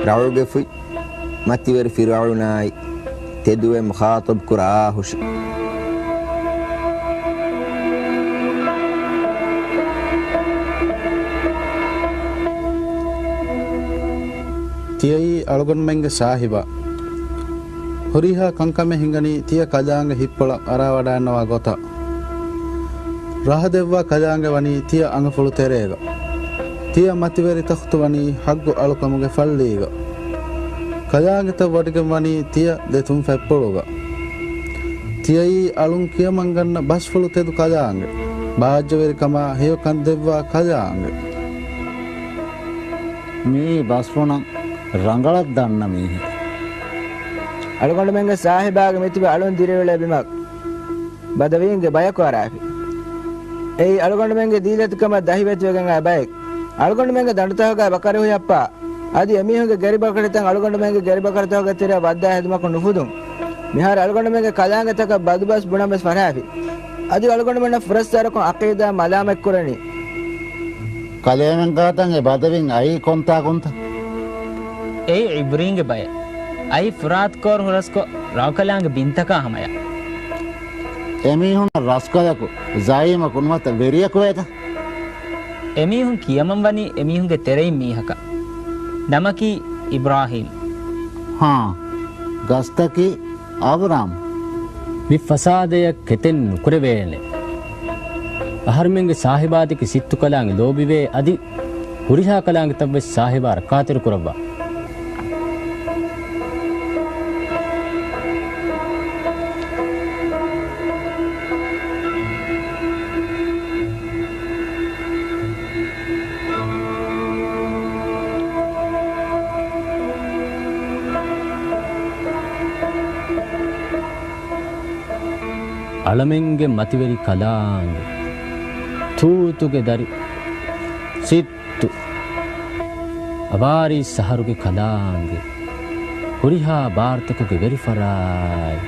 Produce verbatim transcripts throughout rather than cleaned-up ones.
ރަޢުގެފުތް މަތިވެރި ފިރުޢައުނާއި ތެދުވެ މުޚާޠަބު ކުރާ ހުށި. ތިޔައީ އަޅުގަނޑުމެންގެ ސާހިބާ. ހުރިހާ ކަންކަމެއް ހިނގަނީ ތިޔަ ކަލާނގެ ހިތްޕުޅަށް އަރާވަޑައިންނަވާ ގޮތަށް. ރަހަ ދެއްވާ ކަލާނގެ ވަނީ ތިޔަ އަނގަފުޅު ތެރޭގަ. ތިޔަ މަތިވެރި ތަޚްތު ވަނީ ޙައްގު އަޅުކަމުގެ ފައްޅީގަ. ކަލާނގެތައް ވޮޑިގެން ވަނީ ތިޔަ ދެތުން ފަތްޕުޅުގަ. ތިޔައީ އަޅުން ކިޔަމަންގަންނަ ބަސްފުޅު ތެދު ކަލާނގެ. ބާއްޖަވެރިކަމާ ހެޔޮކަން ދެއްވާ ކަލާނގެ. މިއީ ބަސްފުނަށް ރަނގަޅަށް ދަންނަ މީހެއް. އަޅުގަނޑުމެންގެ ސާހިބާގެ މިތިބި އަޅުން ދިރިއުޅޭ ބިމަށް ބަދަވީންގެ ބަޔަކު އަރާފި. އެއީ އަޅުގަނޑުމެންގެ ދީލަތިކަމަށް ދަހިވެތިވެގެން އައި ބައެއް. އަޅުގަނޑުމެންގެ ދަނޑުތަކުގައި ބަކަރި ހުޔައްޕާ، އަދި އެމީހުންގެ ގެރިބަކަރިތައް އަޅުގަނޑުމެންގެ ގެރިބަކަރިތަކުގެ ތެރެއަށް ވައްދާ ހެދުމަކުން ނުފުދުން. މިހާރު އަޅުގަނޑުމެންގެ ކަލާނގެތަކަށް ބަދުބަސް ބުނަން ވެސް ފަށާފި. އަދި އަޅުގަނޑުމެންނަށް ފުރައްސާރަކުން އަޤީދާ މަލާމަތްކުރަނީ. ކަލޭމެންގާތަން އެ ބަދަވިން އައީ ކޮންތާކުންތަ؟ އެއީ ޢިބްރީންގެ ބައެއް. އައީ ފުރާތު ކޯރު ހުރަސްކޮށް، ރަށުކަލާނގެ ބިންތަކާ ހަމަޔަށް. އެމީހުންނަށް ރަސްކަލަކު، ޒަޢީމަކު ނުވަތަ ވެރިޔަކު ވޭތަ؟ އެމީހުން ކިޔަމަން ވަނީ އެމީހުންގެ ތެރެއިން މީހަކަށް. ނަމަކީ އިބްރާހީމް. ހާ، ގަސްތަކީ އަބްރާމް. މި ފަސާދަޔަށް ކެތެއް ނުކުރެވޭނެ. އަހަރުމެންގެ ސާހިބާދެކެ ސިއްތު ކަލާނގެ ލޯބިވޭ އަދި ހުރިހާ ކަލާނގެތައްވެސް ސާހިބާ ރައްކާތެރިކުރައްވާ. އަޅަމެންގެ މަތިވެރި ކަލާނގެ، ތޫތުގެ ދަރި، ސިއްތު، އަވާރީސް އަހަރުގެ ކަލާނގެ، ހުރިހާ ބާރުތަކުގެ ވެރިފަރާތް.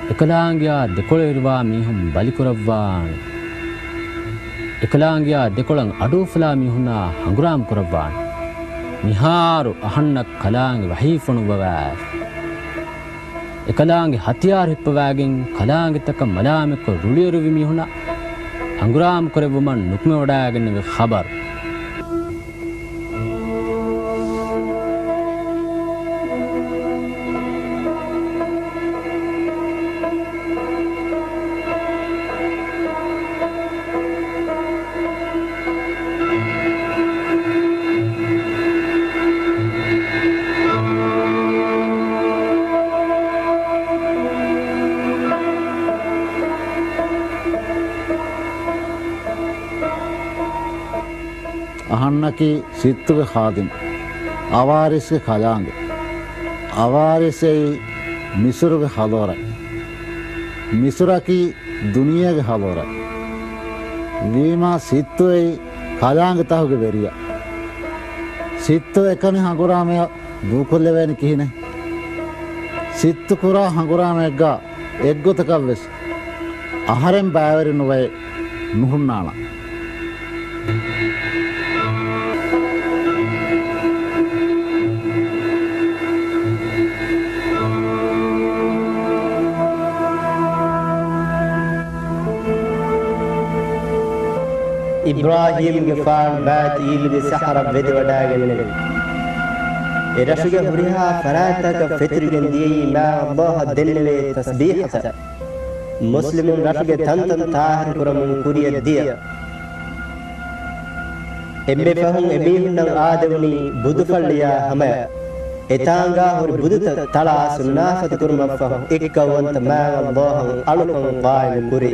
އެކަލާނގެއާ ދެކޮޅު އެރުވާ މީހުން ބަލިކުރައްވާނެ. އެކަލާނގެއާ ދެކޮޅަށް އަޑުއުފުލާ މީހުންނާ ހަނގުރާމަ ކުރައްވާނެ. މިހާރު އަހަންނަށް ކަލާނގެ ވަޙީ ފޮނުއްވަވާފި. އެކަލާނގެ ހަތިޔާރު ހިއްޕަވާގެން ކަލާނގެތަކަށް މަލާމަތްކޮށް ރުޅިއެރުވި މީހުންނަށް ހަނގުރާމަ ކުރެއްވުމަށް ނުކުމެވަޑައިގެންނެވި ޚަބަރު. އަހަންނަކީ ސިއްތުގެ ޚާދިމު، އަވާރިސްގެ ކަލާނގެ. އަވާރިސް އެއީ މިސުރުގެ ހަޟާރަތް. މިސުރަކީ ދުނިޔޭގެ ހަޟާރަތް. ވީމާ ސިއްތު އެއީ ކަލާނގެތަކުގެ ވެރިޔާ. ސިއްތު އެކަނި ހަނގުރާމަޔަށް ދޫކޮށްލެވޭނެ ކިހިނެއް؟ ސިއްތު ކުރާ ހަނގުރާމައެއްގަ އެއްގޮތަކަށްވެސް އަހަރެން ބައިވެރި ނުވެ ނުހުންނާނަން. އިބްރާހީމްގެފާނު ބާތީލުގެ ސަހަރަށް ވެދެވަޑައިގެންނެވި. އެ ރަށުގެ ހުރިހާ ފަރާތްތަކަށް ފެތުރިގެން ދިޔައީ މާތް ﷲ އަށް ދެންނެވޭ ތަސްބީޙަތަށް. މުސްލިމުން ރަށުގެ ތަންތަން ޠާހިރު ކުރަމުން ކުރިޔަށް ދިޔަ. އެންމެ ފަހުން އެމީހުންނަށް އާދެވުނީ ބުދުފައްޅިޔާ ހަމަޔަށް. އެތާނގާ ހުރި ބުދުތައް ތަޅާ ސުންނާފަތި ކުރުމަށްފަހު އެއްކައުވަންތަ މާތް ﷲ އަށް އަޅުކަން ޤާއިމު ކުރި.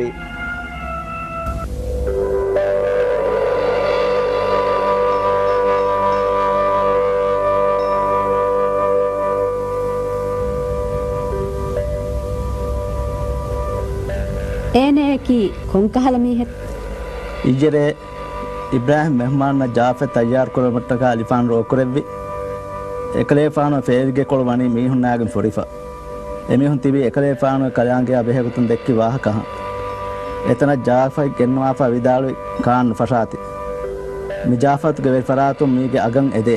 އޭނައަކީ ކޮންކަހަލަ މީހެއް؟ އިއްޔެރޭ އިބްރާހީމް މެހުމާނުންނަށް ޖާފަތް ތައްޔާރު ކުރުމަށްޓަކާ އަލިފާނު ރޯކުރެއްވި. އެކަލޭފާނު ފޭލިގެކޮޅު ވަނީ މީހުންނާގެން ފުރިފަ. އެމީހުން ތިބީ އެކަލޭފާނުގެ ކަލާނގެއާ ބެހޭގޮތުން ދެއްކި ވާހަކަހަން. އެތަނަށް ޖާފަތް ގެންނަވާފަ ވިދާޅުވި ކާން ނުފަށާތި. މި ޖާފަތުގެ ވެރިފަރާތުން މީގެ އަގަން އެދޭ.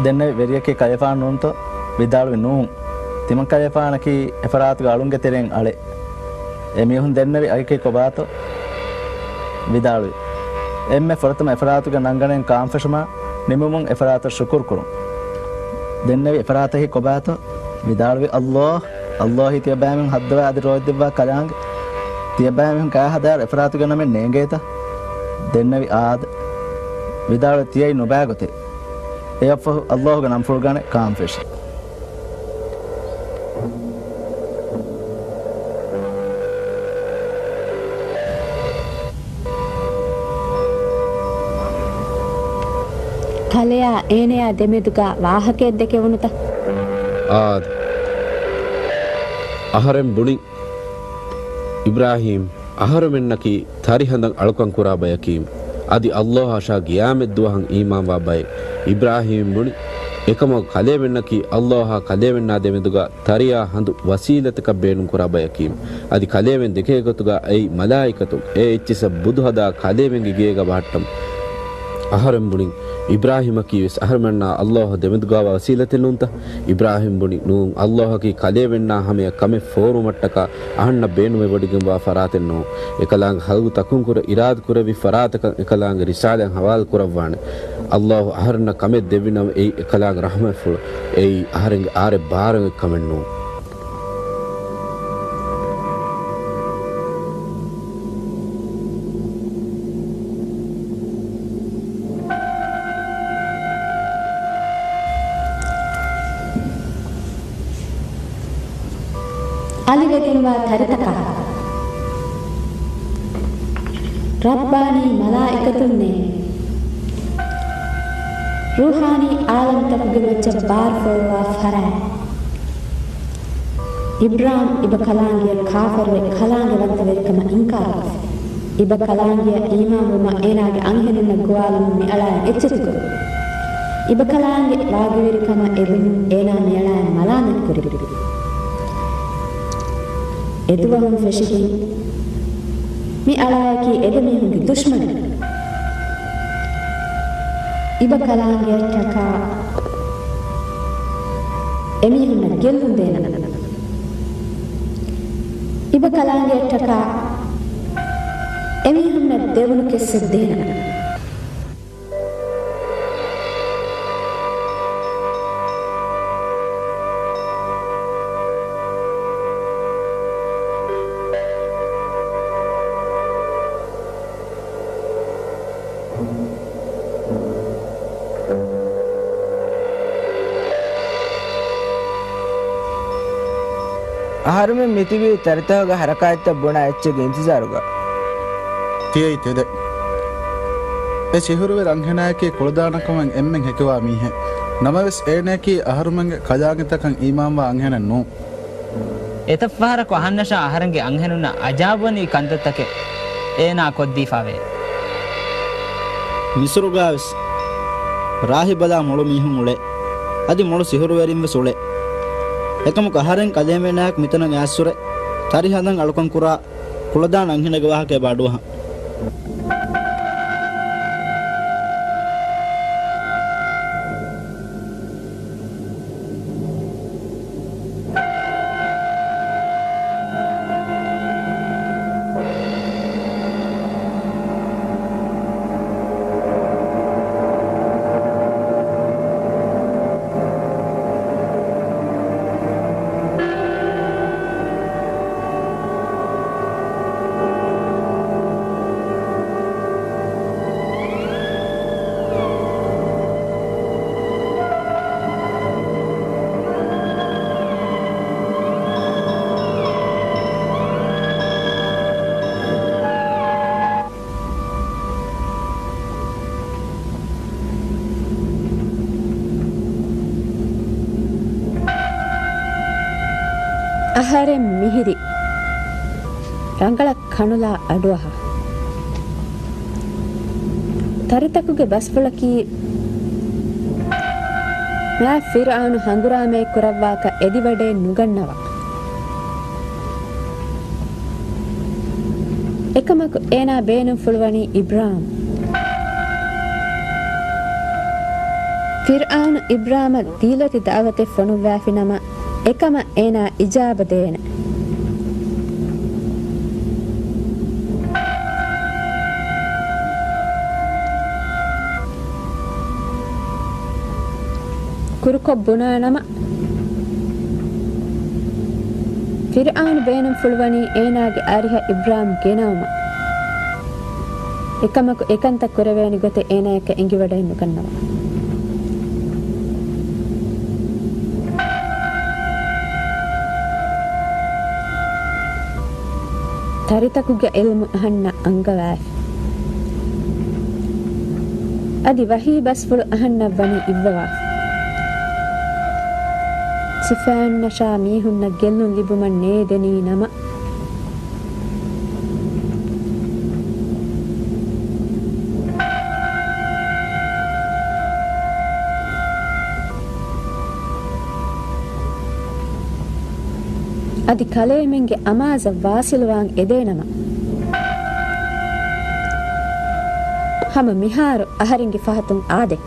ދެންނެވި ވެރިޔަކީ ކަލޭފާނު ނޫންތޯ؟ ވިދާޅުވި ނޫން. ތިމަން ކަލޭފާނަކީ އެފަރާތުގެ އަޅުންގެ ތެރެއިން އަޅެއް. އެމީހުން ދެންނެވި އަޔަކީ ކޮބާތޯ؟ ވިދާޅުވި، އެންމެ ފުރަތަމަ އެފަރާތުގެ ނަންގަނޑެއް ކާން ފެށުމާ، ނިމުމުން އެފަރާތަށް ޝުކުރު ކުރުން. ދެންނެވި އެފަރާތަކީ ކޮބާތޯ؟ ވިދާޅުވި، އައްލާހް، އައްލާހީ ތިޔަބައިމީހުން ހައްދަވާ އަދި ރޯތްދެއްވާ ކަލާނގެ. ތިޔަބައިމީހުން ކާ ހަދާއިރު އެފަރާތުގެ ނަމެއް ނޭނގޭތަ؟ ދެންނެވި އާދަ. ވިދާޅުވި، ތިޔައީ ނުބައި ގޮތެއް. އެއަށްފަހު އައްލާހުގެ ނަންފުޅުގަނެ ކާން ފެށި. ކަލެޔާ އޭނަޔާ ދެމެދުގަ ވާހަކައެއް ދެކެވުނުތަ؟ އާދެ. އަހަރެން ބުނި، އިބްރާހީމް، އަހަރުމެންނަކީ ތަރިހަނދަށް އަޅުކަން ކުރާ ބަޔަކީމް. އަދި އައްލާހަށާ ގިޔާމަތް ދުވަހަށް އީމާންވާ ބައެއް. އިބްރާހީމް ބުނި، އެކަމަކު ކަލޭމެންނަކީ އައްލާހާ ކަލޭމެންނާ ދެމެދުގަ ތަރިޔާ ހަނދު ވަސީލަތަކަށް ބޭނުންކުރާ ބަޔަކީމް. އަދި ކަލޭމެން ދެކޭ ގޮތުގަ އެއީ މަލާއިކަތުން އެ އެއްޗިއްސަށް ބުދު ހަދާ ކަލޭމެންގެ ގެއެއްގަ ބަހައްޓަމުން. އަހަރެން ބުނިން، އިބްރާހީމަކީ ވެސް އަހަރުމެންނާ އައްލާހު ދެމެދުގަވާ ވަސީލަތެއް ނޫންތަ؟ އިބްރާހީމް ބުނި، ނޫން، އައްލާހަކީ ކަލޭމެންނާ ހަމަޔަށް ކަމެއް ފޯރުމަށްޓަކާ އަހަންނަށް ބޭނުމެއްވޮޑިގެންވާ ފަރާތެއް ނޫން. އެކަލާނގެ ހަލްގު ތަކުންކުރެ އިރާދަކުރެއްވި ފަރާތަކަށް އެކަލާނގެ ރިސާލަތް ހަވާލު ކުރައްވާނެ. އައްލާހު އަހަރެންނަށް ކަމެއް ދެއްވިނަމަ އެއީ އެކަލާނގެ ރަޙްމަތްފުޅު. އެއީ އަހަރެންގެ އާރެއް ބާރުގެ ކަމެއް ނޫން. އަލިވެގެންވާ ތަރިތަކާ، ރައްބާނީ މަލާއިކަތުންނޭ، ރޫޙާނީ އާލަމްތަކުގެ މައްޗަށް ބާރުފޯރުވާ ފަރާތް. އިބްރާމް އިބަ ކަލާނގެއަށް ކާފަރުވެ، ކަލާނގެ ވަންތަވެރިކަމަށް އިންކާރުކޮށްފި. އިބަ ކަލާނގެއަށް އީމާންވުމަށް އޭނާގެ އަންހެނުންނަށް ގޮވާލުމުން މިއަޅާއަށް އެއްޗެތިކުރި. އިބަ ކަލާނގެ ވާގިވެރިކަމަށް އެދުމުން އޭނާ މިއަޅާއަށް މަލާމަތްކުރި. އެދުވަހުން ފެށިގެން މި އަޅާއަކީ އެދެމީހުންގެ ދުޝްމަނެއް. އިބަ ކަލާނގެއަށްޓަކާ އެމީހުންނަށް ގެއްލުން ދޭނަން. އިބަ ކަލާނގެއަށްޓަކާ އެމީހުންނަށް ދެވުނު ކެއްސެއް ދޭނަން. އަހަރުމެން މިތިބީ ތަރިތަކުގެ ހަރަކާތްތައް ބުނާ އެއްޗެއްގެ އިންތިޒާރުގަ. ތިޔައީ ތެދެއް. އެ ސިހުރުވެރި އަންހެނާޔަކީ ކުޅަދާނަކަމަށް އެންމެން ހެކިވާ މީހެއް. ނަމަވެސް އޭނަޔަކީ އަހަރުމެންގެ ކަލާނގެތަކަށް އީމާންވާ އަންހެނެއް ނޫން. އެތައް ފަހަރަކު އަހަންނަށާ އަހަރެންގެ އަންހެނުންނަށް އަޖާބުވަނީ ކަންތައްތަކެއް އޭނާ ކޮށްދީފާވޭ. މިސުރުގަވެސް ރާހިބަލާ މޮޅު މީހުން އުޅޭ. އަދި މޮޅު ސިހުރުވެރިން ވެސް އުޅޭ. އެކަމަކު އަހަރެން ކަލޭމެނާއަކު މިތަނަށް އައިސްފަހުރެ ތަރިހަނދަށް އަޅުކަން ކުރާ ކުޅަދާނަ އަންހެނެއްގެ ވާހަކަ އެބަ އަޑުއަހަން. އަހަރެން މިހިރީ ރަނގަޅަށް ކަނުލާ އަޑުއަހާ. ތަރިތަކުގެ ބަސްފުޅަކީ މާތް ފިރުޢައުނު ހަނގުރާމައެއް ކުރައްވާކަށް އެދިވަޑައެއް ނުގަންނަވާ. އެކަމަކު އޭނާ ބޭނުންފުޅުވަނީ އިބްރާމް. ފިރްޢައުނު އިބްރާމަށް ދީލޮތި ދަޢުވަތެއް ފޮނުއްވާފިނަމަ، އެކަމަށް އޭނާ އިޖާބަ ދޭނެ. ކުރުކޮށް ބުނާނަމަ، ފިރްޢައުނު ބޭނުންފުޅުވަނީ އޭނާގެ އަރިހަށް އިބްރާމް ގެނައުމަށް. އެކަމަކު އެކަންތައް ކުރެވޭނެ ގޮތެއް އޭނާޔަކަށް އެނގިވަޑައެއްނުގަންނަވާ. ތަރިތަކުގެ ޢިލްމު އަހަންނަށް އަންގަވާފި. އަދި ވަޙީ ބަސްފުޅު އަހަންނަށް ވަނީ އިއްވަވާފި. ސިފައިންނަށާ މީހުންނަށް ގެއްލުން ލިބުމަށް ނޭދެނީ ނަމަ، އަދި ކަލޭމެންގެ އަމާޒަށް ވާސިލުވާން އެދޭނަމަ، ހަމަ މިހާރު އަހަރެންގެ ފަހަތުން އާދޭ.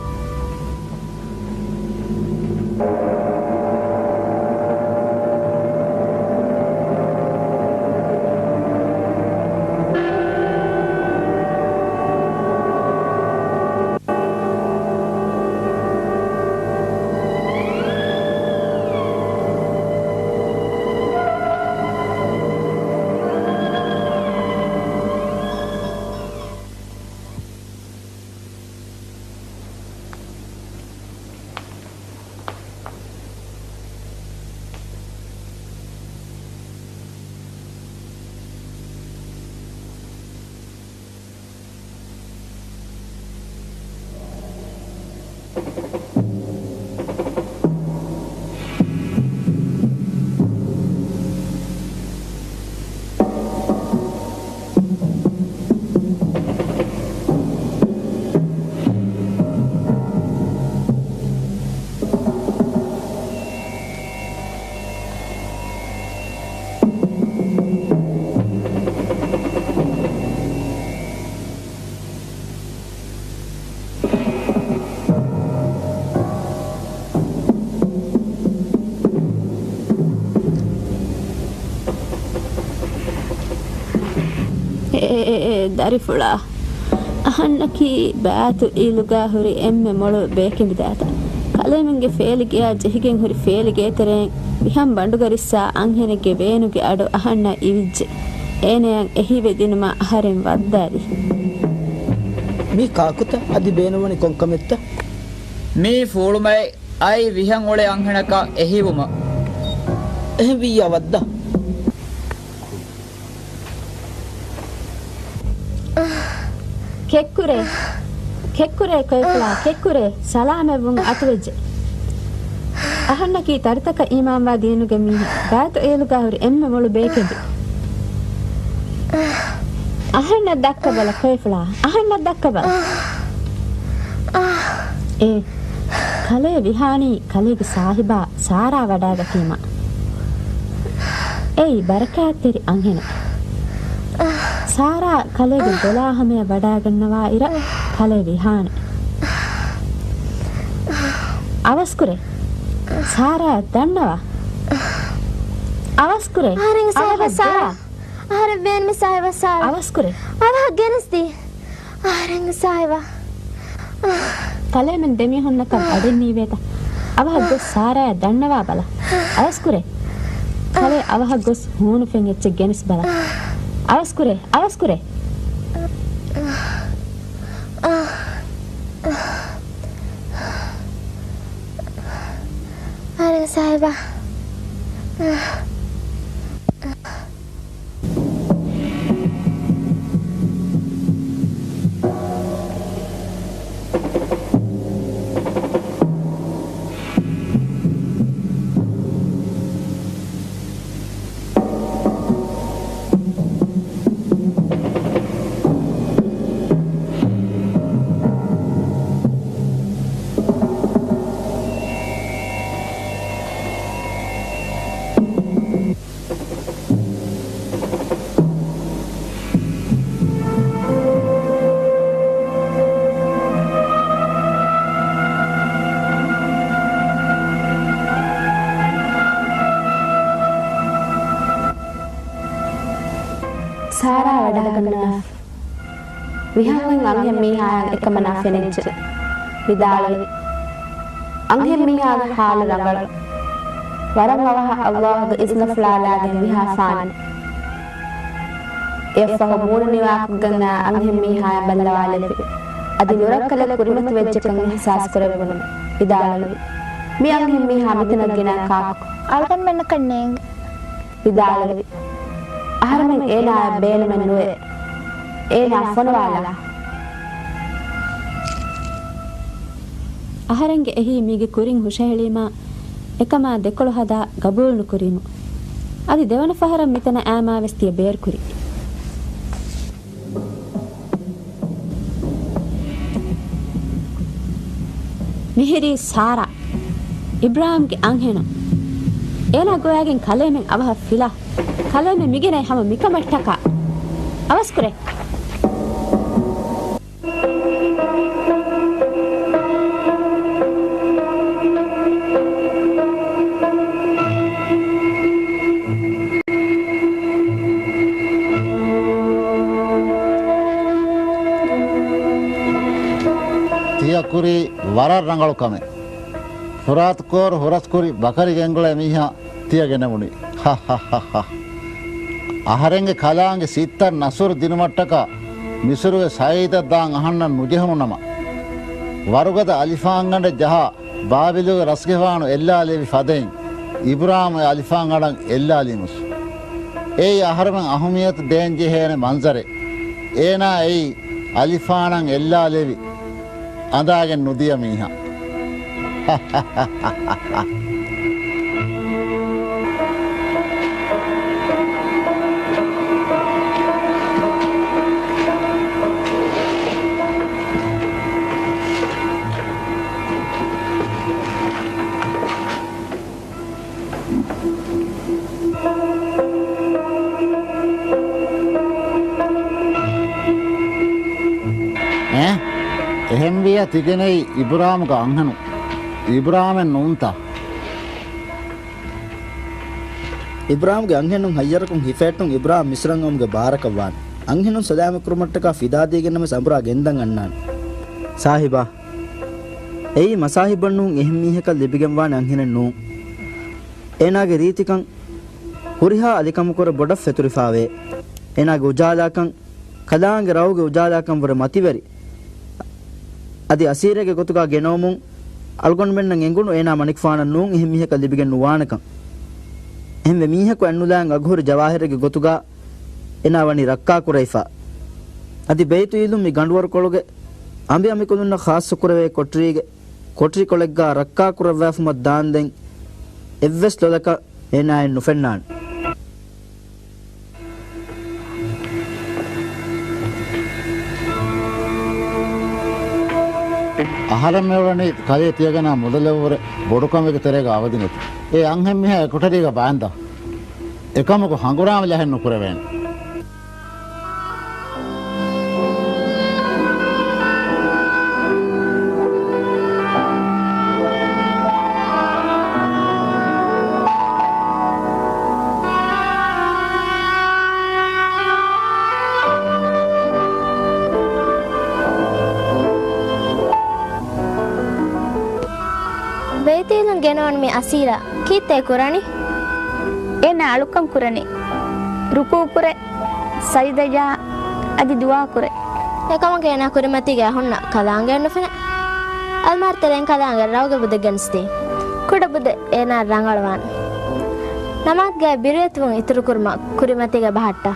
އެ، އެ، އެ، އެ، ދަރިފުޅާ. އަހަންނަކީ ބައިތު އީލުގާ ހުރި އެންމެ މޮޅު ބޭކެނބި ދާތަ. ކަލޭމެންގެ ފޭލިގެޔާ ޖެހިގެން ހުރި ފޭލިގޭތެރެއިން ވިހަން ބަނޑުގަ ރިއްސާ އަންހެނެއްގެ ވޭނުގެ އަޑު އަހަންނަށް އިވިއްޖެ. އޭނަޔަށް އެހީވެދިނުމަށް އަހަރެން ވައްދާލި. މީ ކާކުތަ؟ އަދި ބޭނުންވަނީ ކޮންކަމެއްތަ؟ މީ ފޫޅުމައެއް އައި ވިހަން އުޅޭ އަންހެނަކަށް އެހީވުމަށް. އެހެން ވިއްޔާ ވައްދާ. ކެއްކުރޭ. ކެއްކުރޭ ކޮއިފުޅާ، ކެއްކުރޭ. ސަލާމަތްވުން އަތުވެއްޖެ. އަހަންނަކީ ތަރިތަކަށް އީމާންވާ ދީނުގެ މީހެއް. ބައިތު އީލުގާ ހުރި އެންމެ މޮޅު ބޭކެނބި. އަހަންނަށް ދައްކަބަލަ ކޮއިފުޅާ. އަހަންނަށް ދައްކަބަލަ. އޭ، ކަލޭ ވިހާނީ ކަލޭގެ ސާހިބާ ސާރާ ވަޑާގަތީމަ. އެއީ ބަރަކާތްތެރި އަންހެނެއް. ސާރާ ކަލޭގެ ދޮލާ ހަމަޔަށް ވަޑާގަންނަވާ އިރަށް ކަލޭ ވިހާނެ. އަވަސްކުރޭ. ސާރާއަށް ދަންނަވާ. އަވަސްކުރޭ. އަހަރެންގެ ސާހިބާ އަވަހަށް ސާރާ. ދެވާ. އަހަރެން ބޭނުމީ ސާހިބާ ސާރާ. އަވަސްކުރޭ. އަވަހަށް ގެނެސްދީ. އަހަރެންގެ ސާހިބާ. ކަލޭމެން ދެމީހުންނަކަށް އަޑެއް ނީވޭތަ؟ އަވަހަށް ގޮސް ސާރާއަށް ދަންނަވާ ބަލަ. އަވަސްކުރޭ. ކަލޭ އަވަހަށް ގޮސް ހޫނުފެން އެއްޗެއް ގެނެސް ބަލަ. އަވަސްކުރޭ. އަވަސްކުރޭ. އަހަރެން ސާހިބާ. ސާރާ ވަޑައިގަންނާފި. ވިހަންވެން އަންހެން މީހާއަށް އެކަމަނާ ފެނިއްޖެ. ވިދާޅުވި. އަންހެން މީހާގެ ހާލު ރަނގަޅު. ވަރަށް އަވަހަށް އައްލާހުގެ އިޒްނަފުޅާލާގެން ވިހާފާނެ. އެއަށްފަހު މޫނު ނިވާކޮށްގެން އާ އަންހެން މީހާއަށް ބައްލަވާލެއްވި. އަދި ނުރައްކަލެއް ކުރިމަތިވެއްޖެކަން އިޙްސާސް ކުރެއްވުނު. ވިދާޅުވި. މި އަންހެން މީހާ މިތަނަށް ގެނައި ކާކު؟ އަޅުގަނޑުމެންނަކަށް ނޭނގެ. ވިދާޅުވި. އަހަރެމެން އޭނާއަށް ބޭނުމެއް ނުވޭ. އޭނާ ފޮނުވާލާ. އަހަރެންގެ އެހީ މީގެ ކުރިން ހުށަހެޅީމާ، އެކަމާ ދެކޮޅު ހަދާ ގަބޫލު ނުކުރީމު. އަދި ދެވަނަ ފަހަރަށް މިތަނަށް އައިމާ ވެސް ތިޔަ ބޭރުކުރި. މިހިރީ ސާރާ، އިބްރާހިމްގެ އަންހެނުން. އޭނާ ގޮވައިގެން ކަލޭމެން އަވަހަށް ފިލާ. ކަލޭމެން މިގެނައި ހަމަ މިކަމަށްޓަކާ. އަވަސްކުރޭ. ތިޔަ ކުރީ ވަރަށް ރަނގަޅު ކަމެއް. ފުރާތު ކޯރު ހުރަސްކުރި ބަކަރި ގެންގުޅޭ މީހާ ތިޔަ ގެނެވުނީ. ހަ، ހަ، ހަ، ހަ. އަހަރެންގެ ކަލާނގެ ސިއްތައް ނަސުރު ދިނުމަށްޓަކާ މިސުރުގެ ސައީދަށް ދާން އަހަންނަށް ނުޖެހުނު ނަމަ، ވަރުގަދަ އަލިފާންގަނޑެއް ޖަހާ، ބާބިލުގެ ރަސްގެފާނު އެއްލާލެވި ފަދައިން، އިބްރާހިމް އެ އަލިފާންގަނޑަށް އެއްލާލީމުސް. އެއީ އަހަރެމެން އަހުމިއްޔަތު ދޭން ޖެހޭނެ މަންޒަރެއް. އޭނާ އެއީ އަލިފާނަށް އެއްލާލެވި އަނދާގެން ނުދިޔަ މީހާ. އެ؟ އެހެންވިއްޔާ ތިގެނައީ އިބްރާހިމްގެ އަންހެނުން. އިބްރާހިމެއް ނޫންތަ؟ އިބްރާހިމްގެ އަންހެނުން ހައްޔަރަކުން ހިފެހެއްޓުން އިބްރާހިމް މިސްރަށް އައުމުގެ ބާރަކަށްވާނެ. އަންހެނުން ސަލާމަތްކުރުމަށްޓަކާ ފިދާދީގެންނަމަވެސް އަނބުރާ ގެންދަން އަންނާނެ. ސާހިބާ، އެއީ މަސާހިބަށްނޫން އެހެން މީހަކަށް ލިބިގެންވާނެ އަންހެނެއް ނޫން. އޭނާގެ ރީތިކަން ހުރިހާ އަލިކަމަކުރެ ބޮޑަށް ފެތުރިފާވޭ. އޭނާގެ އުޖާލާކަން، ކަލާނގެ ރައުގެ އުޖާލާކަން ވުރެ މަތިވެރި. އަދި އަސީރެއްގެ ގޮތުގާ ގެނައުމުން އަޅުގަނޑުމެންނަށް އެނގުނު އޭނާ މަނިކުފާނަށް ނޫން އެހެން މީހަކަށް ލިބިގެން ނުވާނެކަން. އެހެންވެ މީހަކު އަތްނުލާން އަގުހުރި ޖަވާހިރެއްގެ ގޮތުގާ އޭނާ ވަނީ ރައްކާކުރެވިފަ. އަދި ބައިތުއިލުން މި ގަނޑުވަރުކޮޅުގެ އަނބި އަނބިކޮލުންނަށް ޚާއްޞަކުރެވޭ ކޮޓަރީގެ ކޮޓަރިކޮޅެއްގާ ރައްކާކުރައްވާފުމަށް ދާންދެން އެއްވެސް ލޮލަކަށް އޭނާއެއް ނުފެންނާނެ. އަހަރެން މިއުޅެނީ ކަލޭ ތިޔަގަނާ މުދަލެއްވުރެ ބޮޑުކަމެއްގެ ތެރޭގަ އަވަދިނެތި. އޭ އަންހެން މީހާ އެ ކޮޓަރީގަ ބާންދާ. އެކަމަކު ހަނގުރާމަ ޖަހެއް ނުކުރެވޭނެ. ބައިތުއިލުން ގެނައުނު މި އަސީރާ ކީއްތަ ކުރަނީ؟ އޭނާ އަޅުކަން ކުރަނީ ރުކޫޢުކުރޭ، ސަޖިދަޖާ، އަދި ދުޢާކުރޭ. އެކަމަކު އޭނާ ކުރިމަތީގަ އަހުންނަށް ކަލާނގެއެއް ނުފެނޭ. އަލްމާރު ތެރެއިން ކަލާނގެ ރައުގެ ބުދެއް ގެނެސްދީ. ކުޑަ ބުދެއް އޭނާ ރަނގަޅުވާނެ. ނަމާދުގައި ބިރުވެތިވުން އިތުރުކުރުމަށް ކުރިމަތީގަ ބަހައްޓާ.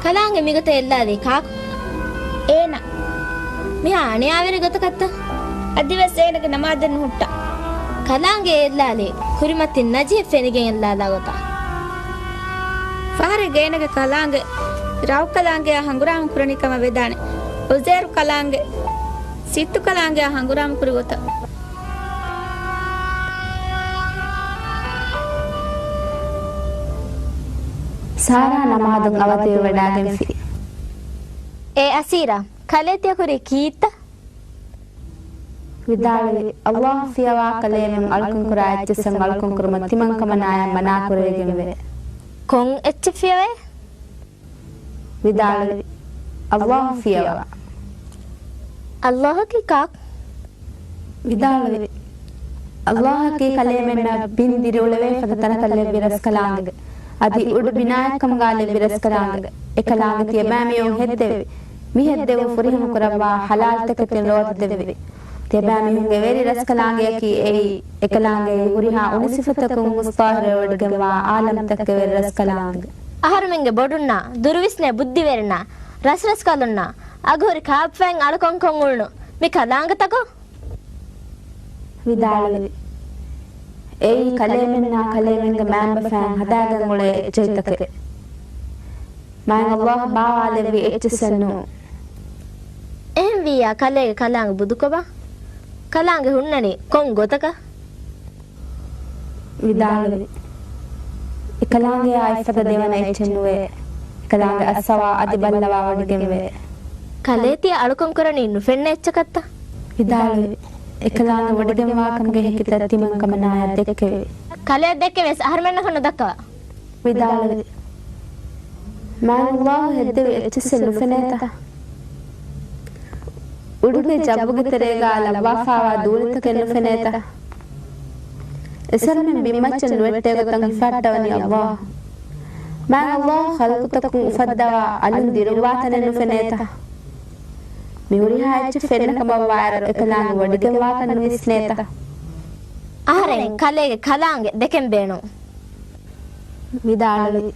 ކަލާނގެ މިގޮތަށް އެއްލާލީ ކާކު؟ އޭނަ. މިހާ އަނިޔާވެރި ގޮތަކަށްތަ؟ އަދިވެސް އޭނަގެ ނަމާދެއް ނުހުއްޓާ. ކަލާނގެ އެއްލާލީ ކުރިމަތިން ނަޖިހެއް ފެނިގެން އެއްލާލާ ގޮތަށް. ފަހަރެއްގަ އޭނަގެ ކަލާނގެ ރައު ކަލާނގެއާ ހަނގުރާމަ ކުރަނީ ކަމަށް ވެދާނެ. އުޒޭރު ކަލާނގެ، ސިއްތު ކަލާނގެއާ ހަނގުރާމަ ކުރި ގޮތަށް. ސާރާ ނަމާދުން އަވަދިވެވަޑާގެންފި. އޭ އަސީރާ، ކަލޭ ތިޔަ ކުރީ ކީއްތަ؟ ވިދާޅުވި، ﷲ ފިޔަވާ ކަލޭމެން އަޅުކަން ކުރާ އެއްޗިއްސަށް އަޅުކަން ކުރުމަށް ތިމަން ކަމަނާޔަށް މަނާ ކުރެވިގެންވޭ. ކޮން އެއްޗެއް ފިޔަވައޭ؟ ވިދާޅުވި، ﷲ ފިޔަވާ. ﷲ އަކީ ކާކު؟ ވިދާޅުވި، ﷲ އަކީ ކަލޭމެންނަށް ބިން ދިރިއުޅެވޭ ފަދަ ތަނަކަށް ލެއްވި ރަސްކަލާނގެ، އަދި އުޑު ބިނާއެއްކަމުގާ ލެއްވި ރަސްކަލާނގެ. އެކަލާނގެ ތިޔަބައިމީހުން ހެއްދެވި، މި ހެއްދެވުން ފުރިހަމަ ކުރައްވާ ޙަލާލް ތަކެތިން ރޯދަ ދެއްވި. ތިޔަބައިމީހުންގެ ވެރި ރަސްކަލާނގެއަކީ އެއީ، އެކަލާނގެ ހުރިހާ އުނި ސިފަތަކުން މުސްތާހިރުވެވޮޑިގެންވާ އާލަމްތަކުގެ ވެރި ރަސްކަލާނގެ. އަހަރުމެންގެ ބޮޑުންނާ، ދުރުވިސްނޭ ބުއްދިވެރިންނާ، ރަސްރަސްކަލުންނާ، އަގުހުރި ކާއްޕައިން އަޅުކަންކޮށް އުޅުނު މި ކަލާނގެތަކު؟ ވިދާޅުވި، އެއީ ކަލޭމެންނާ ކަލޭމެންގެ މައިންބަފައިން ހަދާގެން އުޅޭ އެއްޗެހިތަކެއް. މާތް ﷲ ބާވާލެއްވި އެއްޗިއްސެއް ނޫން. އެހެންވިއްޔާ ކަލޭގެ ކަލާނގެ ބުދުކޮބާ؟ ކަލާނގެ ހުންނަނީ ކޮން ގޮތަކަށް؟ ވިދާޅުވި، އެކަލާނގެއާ އެއްފަދަ ދެވަނަ އެއްޗެއް ނުވޭ. އެކަލާނގެ އައްސަވާ އަދި ބައްލަވާވޮޑިގެންވޭ. ކަލޭ ތިޔަ އަޅުކަން ކުރަނީ ނުފެންނަ އެއްޗަކަށްތަ؟ ވިދާޅުވި، އެކަލާނގެ ވޮޑިގެންވާކަމުގެ ހެކިތައް ތިމަން ކަމަނާޔަށް ދެއްކެވި. ކަލޭ ދެއްކެވިޔަސް އަހަރުމެންނަކަށް ނުދައްކަވާ. ވިދާޅުވި، މާތް ﷲ ހެއްދެވި އެއްޗިއްސެއް ނުފެނޭތަ؟ އުޑުގެ ޖައްވުގެ ތެރޭގާ ލައްވާފާވާ ދޫނިތަކެއް ނުފެނޭތަ؟ އެސަރުމެން ބިންމައްޗަށް ނުވެއްޓޭގޮތަށް ހިފަހައްޓަވަނީ ﷲ. މާތް ﷲ ޚަލްޤުތަކުން އުފައްދަވާ އަލުން ދިރުއްވާ ތަނެއް ނުފެނޭތަ؟ މި ހުރިހާ އެއްޗެއް ފެންނަ ކަމަށްވާއިރު އެކަލާނގެ ވޮޑިގެންވާކަން ނުވިސްނޭތަ؟ އަހަރެން ކަލޭގެ ކަލާނގެ ދެކެން ބޭނުން. ވިދާޅުވި،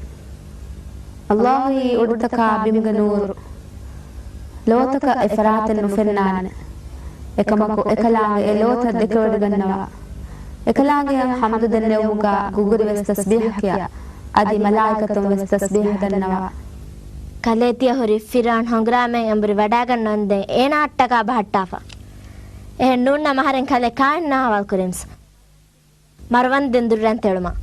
ﷲ އީ އުޑުތަކާ ބިމުގެ ނޫރު. ލޯތަކަށް އެ ފަރާތެއް ނުފެންނާނެ. އެކަމަކު އެކަލާނގެ އެ ލޯތައް ދެކެވޮޑިގަންނަވާ. އެކަލާނގެއަށް ޙަމްދު ދެންނެވުމުގާ ގުގުރިވެސް ތަސްބީޙަ ކިޔާ. އަދި މަލާއިކަތުން ވެސް ތަސްބީޙަ ދަންނަވާ. ކަލޭ ތިޔަ ހުރި ފިރްޢައުނު ހަނގުރާމައިން އެނބުރި ވަޑާގަންނަވަންދެން އޭނާއަށްޓަކާ ބަހައްޓާފަ. އެހެން ނޫންނަމަ އަހަރެން ކަލޭ ކާއިންނާ ހަވާލު ކުރިންސް. މަރުވަންދެން ދުއްރަން ތެޅުމަށް.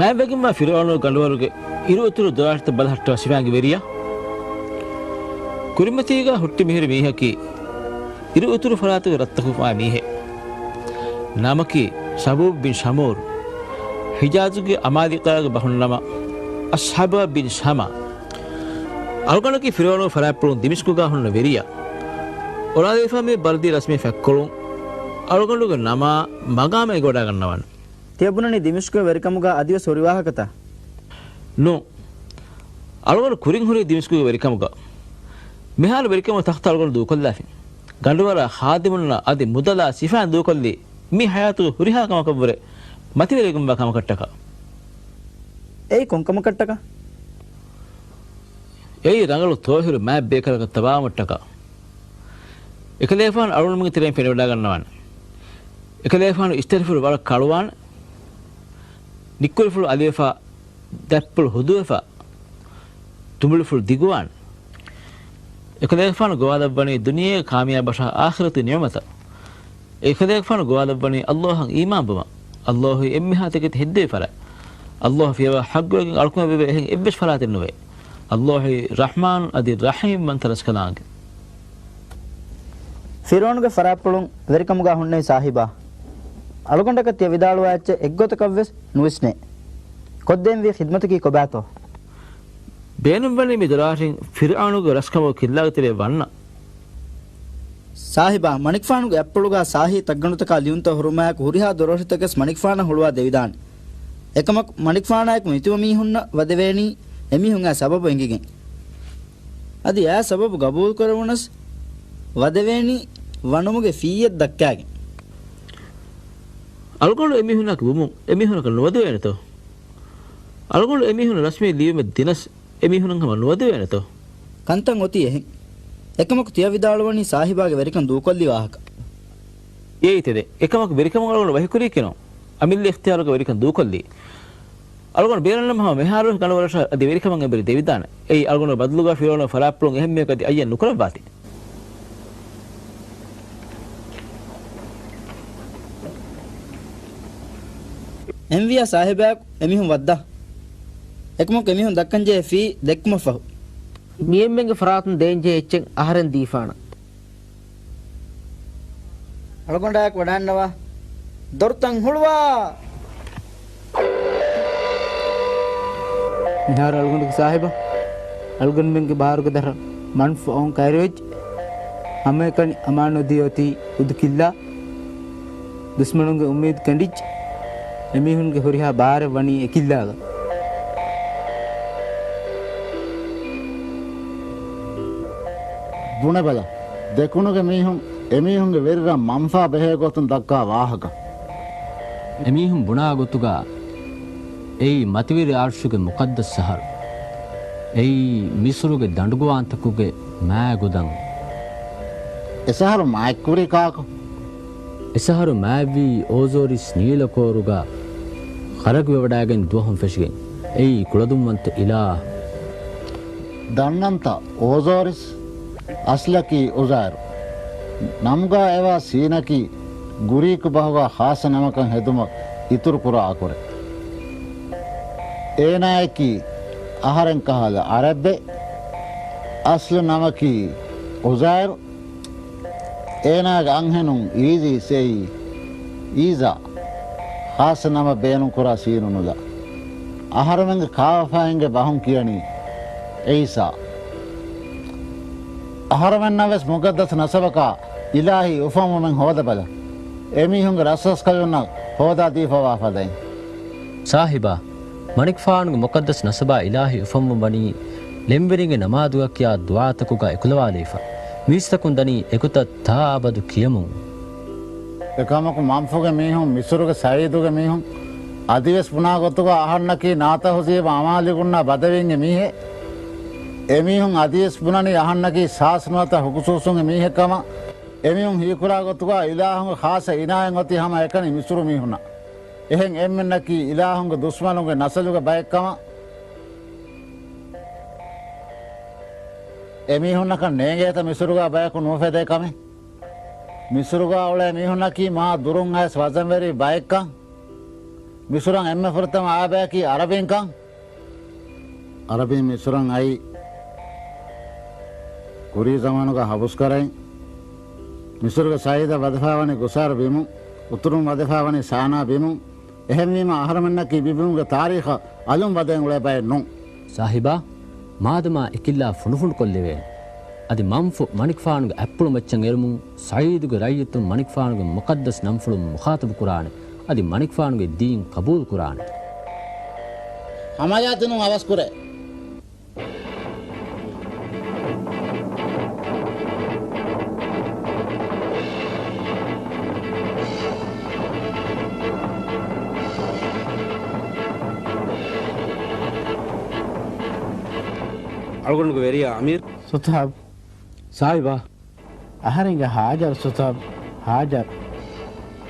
މާތްވެގެންވާ ފިރުޢައުނުގެ ގަނޑުވަރުގެ އިރުއުތުރު ދޮރާށިތައް ބަލަހައްޓަވާ ސިފައިންގެ ވެރިޔާ. ކުރިމަތީގާ ހުއްޓި މިހުރި މީހަކީ އިރުއުތުރު ފަރާތުގެ ރަށްތަކުގެ މީހެއް. ނަމަކީ ޝަބޫބް ބިން ޝަމޫރު. ޙިޖާޒުގެ އަމާލިޤާގެ ބަހުންނަމަ އަސްޙަބާ ބިން ޝަމާ. އަޅުގަނޑަކީ ފިރުޢައުނުގެ ފަރާތްޕުޅުން ދިމިޝްޤުގާ ހުންނަ ވެރިޔާ. އޮޅާލެވިފާ މި ބަރަދީ ރަސްމީ ފަތްކޮޅުން އަޅުގަނޑުގެ ނަމާ މަގާމާ އެނގިވަޑާގަންނަވާނެ. ތިޔަބުނަނީ ދިމިޝްޤުގެ ވެރިކަމުގާ އަދިވެސް ހުރި ވާހަކަތައް؟ ނޫން. އަޅުގަނޑު ކުރިން ހުރީ ދިމިޝްޤުގެ ވެރިކަމުގަ. މިހާރު ވެރިކަމުގެ ތަޚްތަ އަޅުގަނޑު ދޫކޮށްލާފިން. ގަނޑުވަރާ ޚާދިމުންނާ އަދި މުދަލާ ސިފައިން ދޫކޮށްލީ މި ޙަޔާތުގެ ހުރިހާ ކަމަކަށްވުރެ މަތިވެރިވެގެންވާ ކަމަކަށްޓަކާ. އެއީ ކޮންކަމަކަށްޓަކާ؟ އެއީ ރަނގަޅު ތޯހިރު މާތް ބޭކަލަކަށް ތަބާވުމަށްޓަކާ. އެކަލޭފާނު އަޅުގަނޑުމެންގެ ތެރެއިން ފެނިވަޑާގަންނަވާނެ. އެކަލޭފާނު އިސްތަށިފުޅު ވަރަށް ކަޅުވާނެ. ނިއްކުރިފުޅު އަލިވެފާ، ދަތްޕުޅު ހުދުވެފާ، ތުނބުޅިފުޅު ދިގުވާނެ. އެކަލޭގެފާނު ގޮވާލައްވަނީ ދުނިޔޭގެ ކާމިޔާބަށާ އާޚިރަތުގެ ނިޢުމަތަށް. އެކަލޭގެފާނު ގޮވާލައްވަނީ ﷲ އަށް އީމާންވުމަށް. ﷲ އެންމެހާ ތަކެތި ހެއްދެވި ފަރާތް. ﷲ ފިޔަވާ ޙައްޤުވެގެން އަޅުކަމެއް ވެވޭ އެހެން އެއްވެސް ފަރާތެއް ނުވޭ. ﷲ އީ ރަޙްމާން އަދި ރަޙީމް ވަންތަ ރަސްކަލާނގެ. ފިރުޢައުނުގެ ފަރާތްޕުޅުން ވެރިކަމުގާ ހުންނެވި ސާހިބާ، އަޅުގަނޑަކަށް ތިޔަ ވިދާޅުވާ އެއްޗެއް އެއްގޮތަކަށްވެސް ނުވިސްނޭ. ކޮށްދޭންވީ ޚިދްމަތަކީ ކޮބާތޯ؟ ބޭނުންވަނީ މި ދޮރާށިން ފިރުޢައުނުގެ ރަސްކަމުގެ ކިއްލާގެ ތެރޭ ވަންނަ. ސާހިބާ، މަނިކުފާނުގެ އަތްޕުޅުގާ ސާހީ ތައްގަނޑުތަކާ ލިޔުންތައް ހުރުމާއެކު ހުރިހާ ދޮރޯށިތަކެސް މަނިކުފާނަށް ހުޅުވާ ދެވިދާނެ. އެކަމަކު، މަނިކުފާނާއެކު މިތިބަ މީހުންނަށް ވަދެވޭނީ އެމީހުން އާ ސަބަބު އެނގިގެން. އަދި އާ ސަބަބު ގަބޫލުކުރެވުނަސް ވަދެވޭނީ ވަނުމުގެ ފީއެއް ދައްކާގެން. އަޅުގަނޑު އެމީހުންނާކަށް ވުމުން އެމީހުންނަކަށް ނުވަދެވޭނެތޯ؟ އަޅުގަނޑު އެމީހުންނަށް ރަސްމީ ލިޔުމެއް ދިނަސް އެމީހުންނަށް ހަމަ ނުވަދެވޭނެތޯ؟ ކަންތައް އޮތީ އެހެން. އެކަމަކު ތިޔަ ވިދާޅުވަނީ ސާހިބާގެ ވެރިކަން ދޫކޮށްލި ވާހަކަ. އޭތެރެ، އެކަމަކު ވެރިކަމުން އަޅުގަނޑު ވަހިކުރީކީނު، އަމިއްލަ އިޚްތިޔާރުގަ ވެރިކަން ދޫކޮށްލީ. އަޅުގަނޑު ބޭނުންނަމަ ހަމަ މިހާރުވެސް ގަނޑުވަރަށް އަދި ވެރިކަމަށް އެނބުރި ދެވިދާނެ. އެއީ އަޅުގަނޑު ބަދަލުގަ ފިރުވަޅުން ފަރާތްޕުޅުން އެހެންމެއަކަށް އަދި އައްޔަން ނުކުރައްވާތި. އެންވިޔާ ސާހިބާއެކު އެމީހުން ވައްދާ. އެކަމަކު އެމީހުން ދައްކަންޖެހޭ ފީ ދެއްކުމަށްފަހު، މިއެންމެންގެ ފަރާތުން ދޭންޖެހޭ އެއްޗެއް އަހަރެން ދީފާނަން. އަޅުގަނޑާއެކު ވަޑާންނަވާ. ދޮރުތައް ހުޅުވާ! މިހާރު އަޅުގަނޑުގެ ސާހިބަށް އަޅުގަނޑުމެންގެ ބާރުގެ ދަށަށް މަންފު އޮން ކައިރިވެއްޖެ. ހަމައެކަނި އަމާން ނުދީ އޮތީ އުދު ކިއްލާ. ދުސްމަނުންގެ އުއްމީދު ކެނޑިއްޖެ. އެމީހުންގެ ހުރިހާ ބާރެއް ވަނީ އެކިއްލާގަ. ބުނެބަލަ، ދެކުނުގެ މީހުން އެމީހުންގެ ވެރިރަށް މަންފާ ބެހޭ ގޮތުން ދައްކާ ވާހަކަ. އެމީހުން ބުނާ ގޮތުގަ އެއީ މަތިވެރި އަރްޝުގެ މުޤައްދަސް ޝަހަރު. އެއީ މިސުރުގެ ދަނޑުގަވާންތަކުގެ މާގުދަން. އެ ޝަހަރު މާތްކުރީ ކާކު؟ އެ ޝަހަރު މާތްވީ އޯޒޯރިސް ނީލަކޯރުގަ ޚަރަގުވެވަޑައިގެން ދުވަހުން ފެށިގެން. އެއީ ކުޅަދުންވަންތަ އިލާހް. ދަންނަންތަ އޯޒޯރިސް؟ އަސްލަކީ އުޒާއިރު. ނަމުގަ އެވާ ސީނަކީ ގުރީކު ބަހުގަ ޚާއްޞަ ނަމަކަށް ހެދުމަށް އިތުރުކުރާ އަކުރެއް. އޭނާއަކީ އަހަރެން ކަހަލަ އަރަބެއް. އަސްލު ނަމަކީ އުޒާއިރު. އޭނާގެ އަންހެނުން އީޒީސް އެއީ އީޒާ. ޚާއްޞަ ނަމަށް ބޭނުންކުރާ ސީނުން ނުލާ. އަހަރުމެންގެ ކާވަފާއިންގެ ބަހުން ކިޔަނީ އީސާ. އަހަރުމެންނަށް ވެސް މުޤައްދަސް ނަސަބަކާ އިލާހީ އުފަންވުމެއް ހޯދަބަލަ. އެމީހުންގެ ރަސްރަސްކަލުންނަށް ހޯދާ ދީފަވާ ފަދައިން. ސާހިބާ، މަނިކުފާނުގެ މުޤައްދަސް ނަސަބާ އިލާހީ އުފަންވުން ވަނީ ޅެންވެރިންގެ ނަމާދުގަ ކިޔާ ދުޢާތަކުގަ އެކުލަވާލައިފަ. މީސްތަކުން ދަނީ އެގޮތަށް ތާއަބަދު ކިޔަމުން. އެކަމަކު މަންފުގެ މީހުން، މިސުރުގެ ސައީދުގެ މީހުން އަދިވެސް ބުނާ ގޮތުގަ އަހަންނަކީ ނާތަހުޒީބު އަމާލިގުންނާ ބަދަވީންގެ މީހެއް. އެމީހުން އަދިވެސް ބުނަނީ އަހަންނަކީ ސާސް ނުވަތަ ހުކުސޫސުންގެ މީހެއްކަމަށް. އެމީހުން ހީކުރާ ގޮތުގަ އިލާހުންގެ ޚާއްޞަ އިނާޔަތް އޮތީ ހަމަ އެކަނި މިސުރު މީހުންނަށް. އެހެން އެންމެންނަކީ އިލާހުންގެ ދުސްމަނުންގެ ނަސަލުގެ ބައެއްކަމަށް. އެމީހުންނަކަށް ނޭނގޭތަ މިސުރުގަ ބަޔަކު ނުއުފެދޭ ކަމެއް؟ މިސުރުގަ އުޅޭ މީހުންނަކީ މާ ދުރުން އައިސް ވަޒަންވެރި ބައެއްކަން. މިސުރަށް އެންމެ ފުރަތަމަ އާ ބަޔަކީ އަރަބީންކަން. އަރަބީން މިސުރަށް އައީ ކުރީ ޒަމާނުގަ ހަބުސްކަރައިން. މިސުރުގެ ސައީދަށް ވަދެފައިވަނީ ގުސާރު ބިމުން، އުތުރުން ވަދެފައިވަނީ ސާނާ ބިމުން. އެހެންވީމަ އަހަރުމެންނަކީ މިބިމުގެ ތާރީޚަށް އަލުން ވަދެން އުޅޭ ބައެއް ނޫން. ސާހިބާ، މާދަމާ އެކިއްލާ ފުނޑުފުނޑުކޮށްލެވޭނެ. އަދި މަންފު މަނިކުފާނުގެ އަތްޕުޅުމައްޗަށް އެރުމުން ސައީދުގެ ރައްޔިތުން މަނިކުފާނުގެ މުޤައްދަސް ނަންފުޅުން މުޚާޠަބުކުރާނެ. އަދި މަނިކުފާނުގެ ދީން ޤަބޫލުކުރާނެ. ހަމަޔާތުނު އަވަސްކުރޭ. އަޅުގަނޑުގެ ވެރިޔާ އަމީރު. ސުތުހާބް. ސާހިބާ. އަހަރެންގެ ހާޖަރު ސުތުހާބް. ހާޖަރު.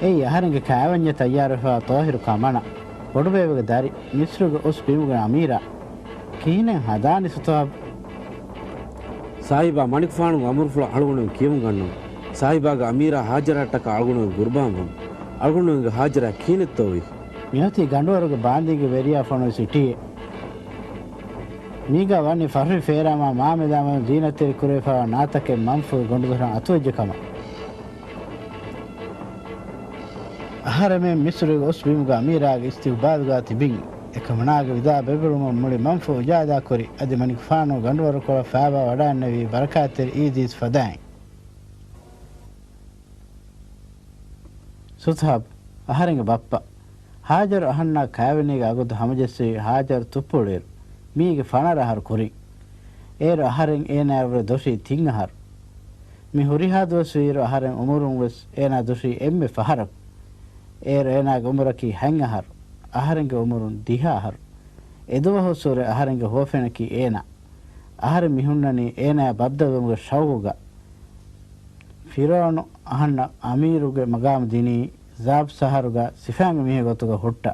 އެއީ އަހަރެންގެ ކާވެންޏަށް ތައްޔާރުވެފައިވާ ޠާހިރު ކަމަނާ. ބޮޑުބޭބެގެ ދަރި، މިޞްރުގެ އުސް ބިމުގެ އަމީރާ. ކިހިނެއް ހަދާނީ ސުތުހާބް؟ ސާހިބާ، މަނިކުފާނުގެ އަމުރުފުޅަށް އަޅުގަނޑުމެން ކިޔަމުން ގަންނަމު. ސާހިބާގެ އަމީރާ ހާޖަރާއަށްޓަކާ އަޅުގަނޑުމެން ޤުރުބާން ވަމު. އަޅުގަނޑުމެންގެ ހާޖަރާ ކިހިނެއްތޯވީ؟ މިއޮތީ ގަނޑުވަރުގެ ބާނދީގެ ވެރިޔާ ފޮނުވި ސިޓީއެއް. މީގަ ވަނީ ފަހުރި ފޭރާމާ މާމެދާމެދު ޒީނަތްތެރި ކުރެވިފައިވާ ނާތަކެއް މަންފުގެ ގޮނޑުދޮށަށް އަތުވެއްޖެ ކަމަށް. އަހަރެމެން މިޞްރުގެ އުސް ބިމުގެ އަމީރާގެ އިސްތިޤުބާލުގާ ތިބިން. އެކަމަނާގެ ވިދާ ބެބެރުމަށް މުޅި މަންފު އުޖާދާކުރި. އަދި މަނިކުފާނު ގަނޑުވަރުކޮޅަށް ފައިބާ ވަޑައިންނެވީ ބަރަކާތްތެރި އީދީސް ފަދައިން. ސުތުހާބް، އަހަރެންގެ ބައްޕަ. ހާޖަރު އަހަންނާ ކާވެނީގެ އަގުދު ހަމަޖެއްސެވި ހާޖަރު ތުއްޕުޅިއިރު، މީގެ ފަނަރަ އަހަރު ކުރިން. އޭރު އަހަރެން އޭނާއަށްވުރެ ދޮށީ ތިން އަހަރު. މި ހުރިހާ ދުވަސްވީއިރު އަހަރެން އުމުރުން ވެސް އޭނާ ދޮށީ އެންމެ ފަހަރަކު. އޭރު އޭނާގެ އުމުރަކީ ހަތް އަހަރު. އަހަރެންގެ އުމުރުން ދިހަ އަހަރު. އެދުވަހުސްވުރެ އަހަރެންގެ ހުވަފެނަކީ އޭނާ. އަހަރެން މިހުންނަނީ އޭނާއާ ބައްދަލުވުމުގެ ޝައުގުގަ. ފިރުޢައުނު އަހަންނަށް އަމީރުގެ މަގާމު ދިނީ ޒާބް ޝަހަރުގަ ސިފައިންގެ މީހެއް ގޮތުގަ ހުއްޓާ.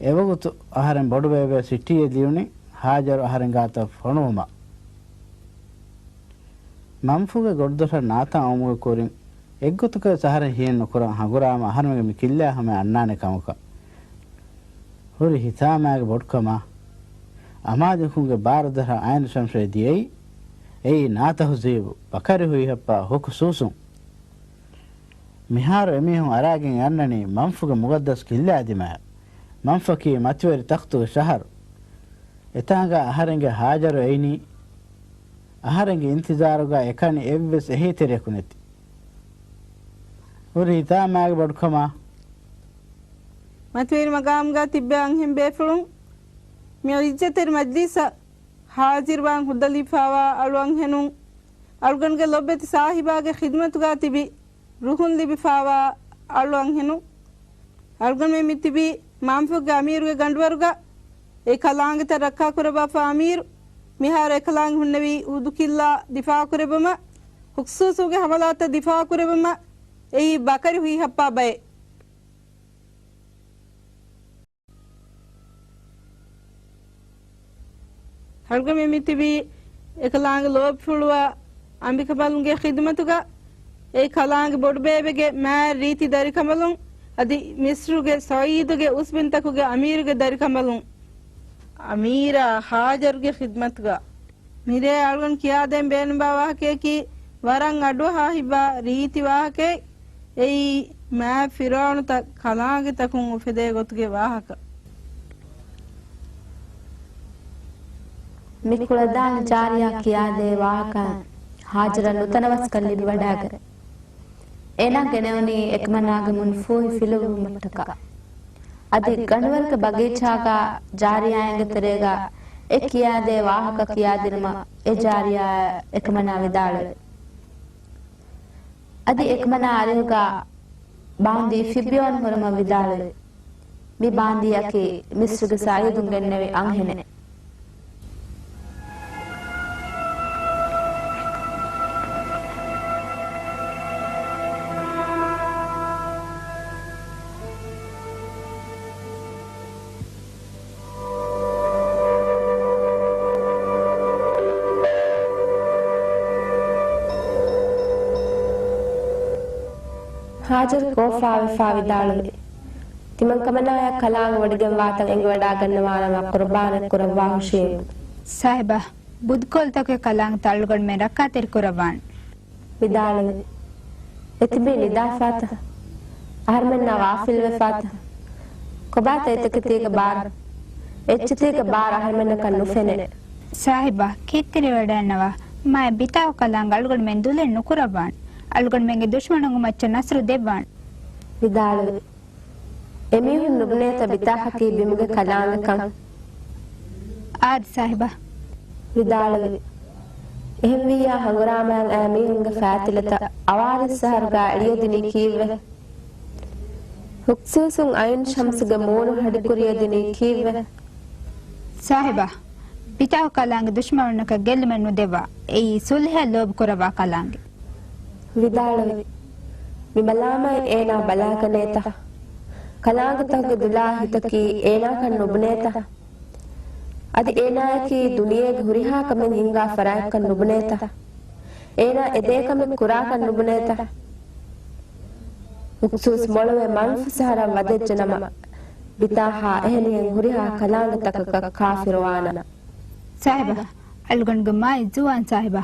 އެވަގުތު އަހަރެން ބޮޑުބޭބެ ސިޓީއެއް ލިޔުނީ ހާޖަރު އަހަރެން ގާތަށް ފޮނުވުމަށް. މަންފުގެ ގޮށްދޮށަށް ނާތާ އައުމުގެ ކުރިން އެއްގޮތަކަށް ވެސް އަހަރެން ހިޔެއް ނުކުރާ ހަނގުރާމަ އަހަރުމެންގެ މި ކިއްލާ ހަމަޔަށް އަންނާނެ ކަމަކަށް. ހުރި ހިތާމައިގެ ބޮޑުކަމާ އަމާޒަކުންގެ ބާރުދަށަށް އައިން ޝަމްސޭ ދިޔައީ، އެއީ ނާތަހުޒީބު، ބަކަރި ހުއިހައްޕާ ހުކުސޫސުން. މިހާރު އެމީހުން އަރާގެން އަންނަނީ މަންފުގެ މުގައްދަސް ކިއްލާ ދިމާއަށް. މަންފަކީ މަތިވެރި ތަޚްތުގެ ޝަހަރު. އެތާނގާ އަހަރެންގެ ހާޖަރު އެއިނީ. އަހަރެންގެ އިންތިޒާރުގާ އެކަނި އެއްވެސް އެހީތެރިޔަކު ނެތި. ހުރި ހިތާމައިގެ ބޮޑުކަމާ. މަތިވެރި މަގާމުގާ ތިއްބެވި އަންހެން ބޭފުޅުން މި އިއްޒަތްތެރި މަޖްލިސަށް ހާޒިރުވާން ހުއްދަލިފާވާ އަޅު އަންހެނުން، އަޅުގަނޑުގެ ލޮބުވެތި ސާހިބާގެ ޚިދުމަތުގާ ތިބި ރުހުން ލިބިފާވާ އަޅު އަންހެނުން، އަޅުގަނޑުމެން މި ތިބީ މަންފުގެ އަމީރުގެ ގަނޑުވަރުގަ އެ ކަލާނގެތައް ރައްކާކުރައްވާފަ އަމީރު، މިހާރު އެ ކަލާނގެ ހުންނެވީ އުދުކިއްލާ ދިފާއުކުރެއްވުމަށް، ހުކްސޫސުގެ ހަމަލާތައް ދިފާއުކުރެއްވުމަށް. އެއީ ބަކަރި ހުއިހައްޕާ ބައެއް. އަޅުގަނޑުމެން މި ތިބީ އެކަލާނގެ ލޯބިފުޅުވާ އަނބިކަނބަލުންގެ ޚިދުމަތުގަ، އެ ކަލާނގެ ބޮޑުބޭބެގެ މާތް ރީތި ދަރިކަނބަލުން އަދި މިސްރުގެ ސައީދުގެ އުސްބިންތަކުގެ އަމީރުގެ ދަރިކަނބަލުން އަމީރާ ހާޖަރުގެ ޚިދުމަތުގަ. މިރޭ އަޅުގަނޑު ކިޔާދޭން ބޭނުންވާ ވާހަކަޔަކީ ވަރަށް އަޑުއަހާ ހިތްވާ ރީތި ވާހަކައެއް. އެއީ މާތް ފިރުޢައުނުތައް ކަލާނގެތަކުން އުފެދޭ ގޮތުގެ ވާހަކަ. މި ކުޅަދާނަ ޖާރިޔާ ކިޔާދޭ ވާހަކައިން ހާޖަރަށް ނުތަނަވަސްކަން ލިބިވަޑައިގެން، އޭނާ ގެނެވުނީ އެކަމަނާގެ މޫނު ފޫހި ފިލުވުމަށްޓަކާ. އަދި ގަނޑުވަރުގެ ބަގީޗާގާ ޖާރިޔާއިންގެ ތެރޭގާ އެ ކިޔާދޭ ވާހަކަ ކިޔާދިނުމަށް އެ ޖާރިޔާއަށް އެކަމަނާ ވިދާޅުވި. އަދި އެކަމަނާ އަރިހުގާ ބާންދީ ފިއްބިވާން ހުރުމަށް ވިދާޅުވި. މި ބާންދީއަކީ މިސްރުގެ ސައީދުން ގެންނެވި އަންހެނެއް. ހާޖަރު ކޯފާވެފާ ވިދާޅުވި، ތިމަން ކަމަނާޔަށް ކަލާނގެ ވޮޑިގެންވާތަން އެނގިވަޑާގަންނަވާނަމަ ޤުރުބާނެއް ކުރައްވާހުށީމު. ސާހިބާ، ބުދުކޮޅުތަކުގެ ކަލާނގެތައް އަޅުގަނޑުމެން ރައްކާތެރި ކުރައްވާނެ. ވިދާޅުވި، އެތިބީ ނިދާފާތަ؟ އަހަރުމެންނާ ޣާފިލްވެފާތަ؟ ކޮބާތަ އެތަކެތީގެ ބާރު؟ އެއްޗެތީގެ ބާރު އަހަރުމެންނަކަށް ނުފެނޭ. ސާހިބާ، ކީއްތެރިވަޑައިންނަވާ؟ މާތް ބިތާހު ކަލާނގެ އަޅުގަނޑުމެން ދުލެއް ނުކުރައްވާނެ. އަޅުގަނޑުމެންގެ ދުޝްމަނުންގެ މައްޗަށް ނަސްރު ދެއްވާނެ. ވިދާޅުވި، އެމީހުން ނުބުނޭތަ ބިތާހަކީ ބިމުގެ ކަލާނގެކަން؟ އާދެ ސާހިބާ. ވިދާޅުވި، އެހެންވިއްޔާ ހަނގުރާމައިން އައި މީހުންގެ ފައިތިލަތައް އަވާރިސް ޝަހަރުގާ އެޅިއެދިނީ ކީއްވެ؟ ހުކްސޫސުން އައިން ޝަމްސުގެ މޫނު ހަޑިކުރިއެދިނީ ކީއްވެ؟ ސާހިބާ، ބިތާހު ކަލާނގެ ދުޝްމަނުންނަކަށް ގެއްލުމެއް ނުދެއްވާ. އެއީ ޞުލްޙައަށް ލޯބި ކުރައްވާ ކަލާނގެ. ވިދާޅުވި، މި މަލާމާއި އޭނާ ބަލާގަނޭތަ؟ ކަލާނގެތަކުގެ ދުލާ ހިތަކީ އޭނާކަން ނުބުނޭތަ؟ އަދި އޭނާޔަކީ ދުނިޔޭގެ ހުރިހާ ކަމެއް ހިންގާ ފަރާތްކަން ނުބުނޭތަ؟ އޭނާ އެދޭ ކަމެއް ކުރާކަން ނުބުނޭތަ؟ ހުކްސޫސް މޮޅުވެ މަންފު ޝަހަރަށް ވަދެއްޖެނަމަ، ބިތާހާ އެހެނިހެން ހުރިހާ ކަލާނގެތަކަކަށް ކާފިރުވާނަން. ސާހިބާ، އަޅުގަނޑުގެ މާތް ޒުވާން ސާހިބާ،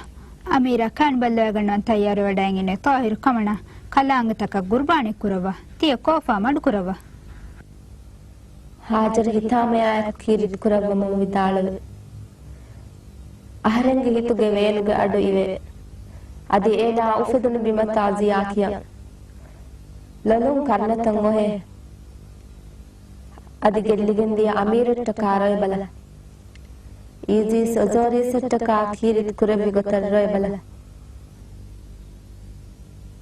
އަމީރާ ކާން ބައްލަވައިގަންނަވަން ތައްޔާރުވެވަޑައިގެން އިންނެވި ޠާހިރު ކަމަނާ ކަލާނގެތަކަށް ގުރުބާނީ ކުރައްވާ. ތިޔަ ކޯފާ މަޑުކުރައްވާ. ހާޖަރު ހިތާމަޔާއެކު ކީރިތި ކުރައްވަމުން ވިދާޅުވި، އަހަރެންގެ ހިތުގެ ވޭނުގެ އަޑު އިވޭ. އަދި އޭނާ އުފެދުނު ބިމަށް ތާޒިޔާ ކިޔަން. ލޮލުން ކަރުނަތައް އޮހޭ. އަދި ގެއްލިގެން ދިޔަ އަމީރަށްޓަކާ ރޮއެބަލަ. އީޒީސް އޮޒޯރީސަށްޓަކާ ކީރިތި ކުރެއްވި ގޮތަށް ރޮއެބަލަ.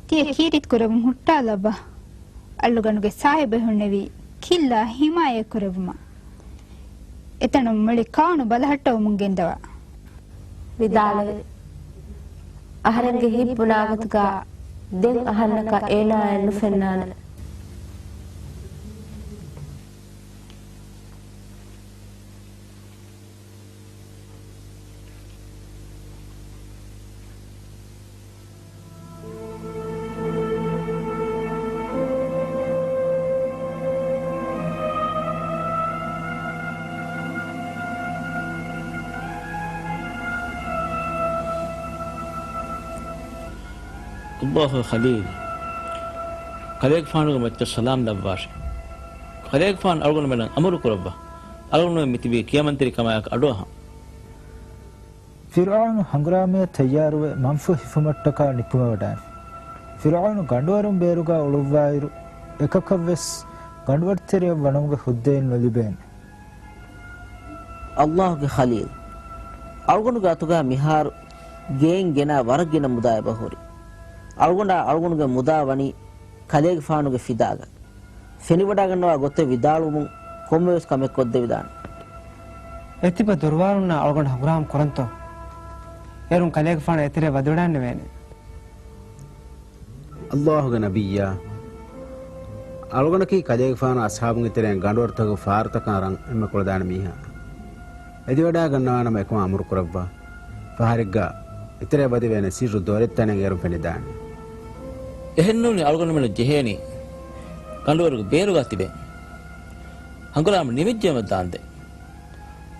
ތިޔަ ކީރިތި ކުރެއްވުން ހުއްޓާލައްވާ. އަޅުގަނޑުގެ ސާހިބެއް ހުންނެވީ ކިއްލާ ހިމާޔަތް ކުރެއްވުމަށް. އެތަނުން މުޅި ޤައުމު ބަލަހައްޓަވަމުން ގެންދަވާ. ވިދާޅުވި، އަހަރެންގެ ހިތް ބުނާ ގޮތުގަ ދެން އަހަންނަކަށް އޭނާއެއް ނުފެންނާނެ. ﷲ ޚަލީލް، ކަލޭގެފާނުގެ މައްޗަށް ސަލާމް ލައްވާށި. ކަލޭގެފާނު އަޅުގަނޑުމެންނަށް އަމުރު ކުރައްވާ، އަޅުގަނޑުމެން މިތިބީ ކިޔަމަންތެރިކަމާއެކު އަޑުއަހަން. ފިރުޢައުނު ހަނގުރާމަޔަށް ތައްޔާރުވެ، މަންފު ހިފުމަށްޓަކާ ނިކުމެވަޑައިފި. ފިރުޢައުނު ގަނޑުވަރުން ބޭރުގާ އުޅުއްވާއިރު، އެކަކަށްވެސް ގަނޑުވަރުތެރެއަށް ވަނުމުގެ ހުއްދައެއް ނުލިބޭނެ. ﷲ ގެ ޚަލީލް، އަޅުގަނޑުގެ އަތުގާ މިހާރު ގެއިން ގެނާ ވަރަށް ގިނަ މުދާ އެބަހުރި. އަޅުގަނޑާ އަޅުގަނޑުގެ މުދާ ވަނީ ކަލޭގެފާނުގެ ފިދާގަ. ފެނިވަޑައިގަންނަވާ ގޮތެއް ވިދާޅުވުމުން ކޮންމެވެސް ކަމެއް ކޮށްދެވިދާނެ. އެތިބަ ދޮރުވާރުންނާ އަޅުގަނޑު ހަނގުރާމަ ކުރަންތޯ؟ އޭރުން ކަލޭގެފާނު އެތެރެއަށް ވަދެވަޑައެއްނުވޭނެ. ﷲ ގެ ނަބިއްޔާ، އަޅުގަނޑަކީ ކަލޭގެފާނު އަޞްޙާބުންގެ ތެރެއިން ގަނޑުވަރުތަކުގެ ފާރުތަކާ ރަން އެންމެ ކުޅަދާނަ މީހާ. އެދިވަޑައިގަންނަވާނަމަ އެކަމަށް އަމުރު ކުރައްވާ. ފަހަރެއްގަ އެތެރެއަށް ވަދެވޭނެ ސިއްރު ދޮރެއް ތަނެއް އޭރުން ފެނިދާނެ. އެހެންނޫނީ އަޅުގަނޑުމެންނަށް ޖެހޭނީ ގަނޑުވަރުގެ ބޭރުގާ ތިބެން ހަނގުރާމަ ނިމިއްޖެއްޔަމަ ދާންދެން.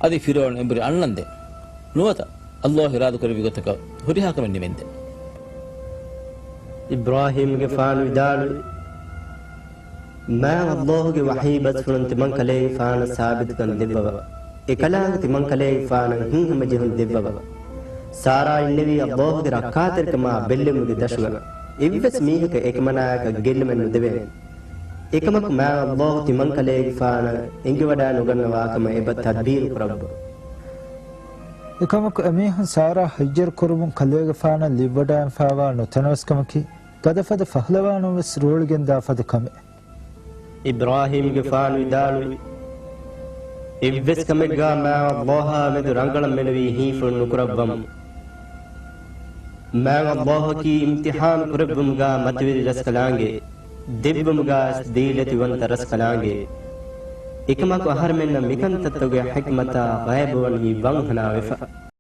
އަދި ފިރުޢައުނު އެނބުރި އަންނަންދެން. ނުވަތަ ﷲ އިރާދަކުރެއްވި ގޮތަކަށް ހުރިހާ ކަމެއް ނިމެންދެން. އިބްރާހީމްގެފާނު ވިދާޅުވި، މާތް ﷲ ގެ ވަޙީ ބަސްފުޅުން ތިމަން ކަލޭގެފާނަށް ސާބިތުކަން ދެއްވަވަ. އެކަލާނގެ ތިމަން ކަލޭގެފާނަށް ހިތްހަމަޖެހުން ދެއްވަވަ. ސާރާ އިންނެވީ ﷲ ގެ ރައްކާތެރިކަމާ ބެއްލެވުމުގެ ދަށުގަ. އެއްވެސް މީހަކަށް އެކަމަނާޔަކަށް ގެއްލުމެއް ނުދެވޭނެ. އެކަމަކު މާތް ﷲ ތިމަން ކަލޭގެފާނަށް އެނގިވަޑައި ނުގަންނަވާކަމަށް އެބަ ތަދްބީރު ކުރައްވަ. އެކަމަކު އެމީހުން ސާރާ ހައްޔަރު ކުރުމުން ކަލޭގެފާނަށް ލިއްވަޑައިފާވާ ނުތަނަވަސްކަމަކީ، ގަދަފަދަ ފަހުލަވާނުން ވެސް ރޫޅިގެންދާ ފަދަ ކަމެއް. އިބްރާހީމްގެފާނު ވިދާޅުވި، އެއްވެސް ކަމެއްގާ މާތް ﷲ އާ މެދު ރަނގަޅަށް މެނުވީ ހީފުޅު ނުކުރައްވަމު. މާތް ﷲ އަކީ އިމްތިޙާނު ކުރެއްވުމުގާ މަތިވެރި ރަސްކަލާނގެ، ދެއްވުމުގާ ވެސް ދީލަތިވަންތަ ރަސްކަލާނގެ. އެކަމަކު އަހަރެމެންނަށް މިކަންތައްތަކުގެ ޙިކްމަތާ ޣައިބުވަނީ ވަންހަނާވެފަ.